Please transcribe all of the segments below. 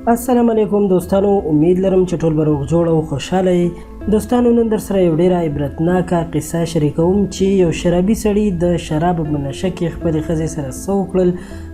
السلام علیکم دوستانو، امید لرم چې ټول به روغ جوړ او خوشحاله یئ. دوستانو، نن در سره یو ډیره عبرتناکه قصه شریکوم چې یو شرابي سړي د شرابو په نشه کې خپلې ښځې سره څه وکړل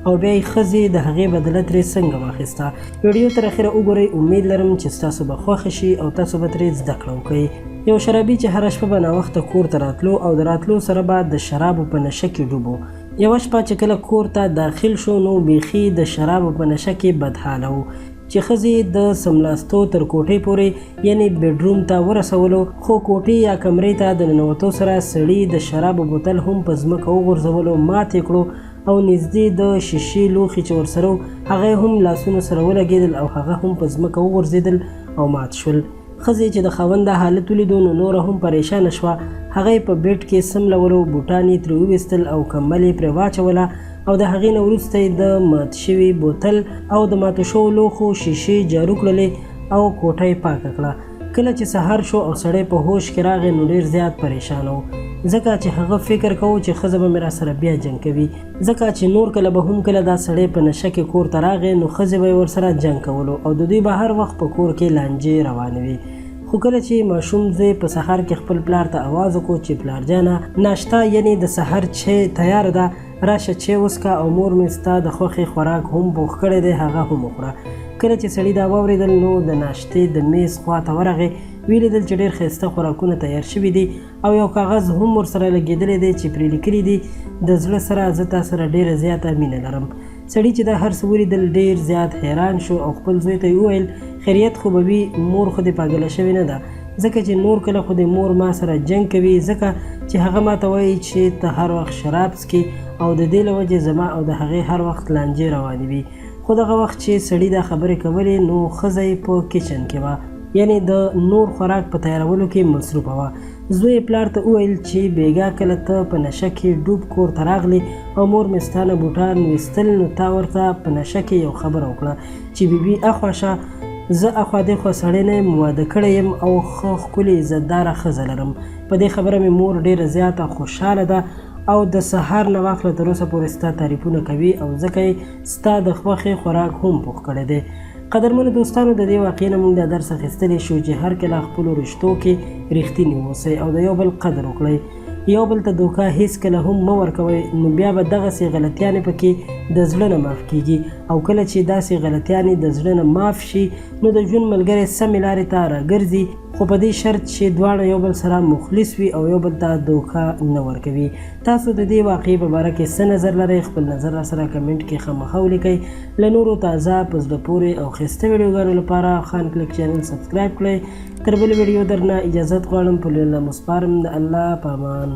او بیا یې ښځې د هغې بدله ترې څنګه واخیسته. ویډیو تر اخره وګورئ، امید لرم چې ستاسو به خوښه شي او تاسو به ترې زده کړه وکړئ. یو شرابي چې هره شپه به ناوخته کور ته راتلو او د راتلو سره به د شرابو په نشه کې ډوب و. یوه شپه چې کله کور ته داخل شو نو بیخي د شرابو په نشه کې بدحاله و چې ښځې یې د څملاستو تر کوټې پورې یعنې بیډروم ته ورسولو، خو کوټې یا کمرې ته د ننوتو سره سړي د شرابو بوتل هم په ځمکه وغورځولو، مات یې کړو او نږدې د شیشې لوښي چې ورسره و هغه یې هم لاسونو سره ولګېدل او هغه هم په ځمکه وغورځېدل او مات شول. ښځې چې د خاوند دا حالت ولیدو نو نوره هم پریشانه شوه، هغه یې په بیډ کې څملولو، بوټان یې ترې وویستل او کمبل یې پرې واچوله او د هغې نه وروسته یې د مات شوي بوتل او د ماتو شوو لوښو شیشې جارو کړلې او کوټه یې پاکه کړه. کله چې سهار شو او سړی په هوش کې راغی نو ډیر زیات پریشانه و، ځکه چې هغه فکر کوو چې ښځه به مې راسره بیا جنګ کوي، ځکه چې نور کله به هم کله دا سړی په نشه کې کور ته راغی نو ښځې به یې ورسره جنګ کولو او د دوی به هر وخت په کور کې لانجې روانې وې. خو کله چې ماشوم زوی په سهار کې خپل پلار ته اواز وکړو چې پلار جانه، ناشته یعنې د سهار چای تیاره ده، راشه چای وڅکه او مور مې ستا د خوښې خوراک هم پوخ کړی دی هغه هم وخوره. کله چې سړي دا واورېدل نو د ناشتې د میز خوا ته ورغی، ویې لیدل چې ډېر ښایسته خوراکونه تیار شوي دي او یو کاغذ هم ورسره لګېدلی دی چې پرې لیکلي دي، د زړه سره زه تا سره ډېره زیاته مینه لرم. سړي چې دا هر څه ولیدل ډېر زیات حیران شو او خپل زوی ته یې وویل، خیریت خو به وي، مور خو دې پاګله شوې نه ده، ځکه چې نور کله خو دې مور ما سره جنګ کوي، ځکه چې هغه ما ته وایي چې ته هر وخت شراب څکې او د دې له وجې زما او د هغې هر وخت لانجې روانې وي. خو دغه وخت چې سړي دا خبرې کولې نو ښځه یې په کچن کې وه، یعنې د نور خوراک په تیارولو کې مصروفه وه. زوی یې پلار ته وویل چې بیګا کله ته په نشه کې ډوب کور ته راغلې او مور مې ستا نه بوټان ویستل نو تا ورته په نشه کې یو خبره وکړه چې بي بي اخوا شه، زه اخوا دیخوا سړی نه یم، واده کړی یم او ښه ښکلې عزتداره ښځه لرم. په دې خبره مې مور ډیره زیاته خوشحاله ده او د سهار نه واخله تر اوسه پورې ستا تعریفونه کوي او ځکه یې ستا د خوښې خوراک هم پوخ کړی دی. قدرمنو دوستانو، د دې واقعې نه موږ دا درس اخیستلی شو چې هر کله خپلو رشتو کې رښتیني اوسئ او د یو بل قدر وکړئ، یو بل ته دوکه هیڅکله هم مه ورکوئ، نو بیا به دغسې غلطیانې پکې د زړه نه معاف کیږي او کله چې داسې غلطیانې د زړه نه معاف شي نو د ژوند ملګری سمې لارې ته راګرځي، خو په دې شرط چې دواړه یو بل سره مخلص وي او یو بل ته دوکه نه ورکوي. تاسو د دې واقعې په باره کې څه نظر لرئ؟ خپل نظر راسره کمنټ کې خامخا ولیکئ. له نورو تازه، په زړه پورې او ښایسته ویډیوګانو لپاره خان کلک چینل سبسکرایب کړئ. تر بلې ویډیو درنه اجازت غواړم، په لوی الله مو سپارم، د الله په امان.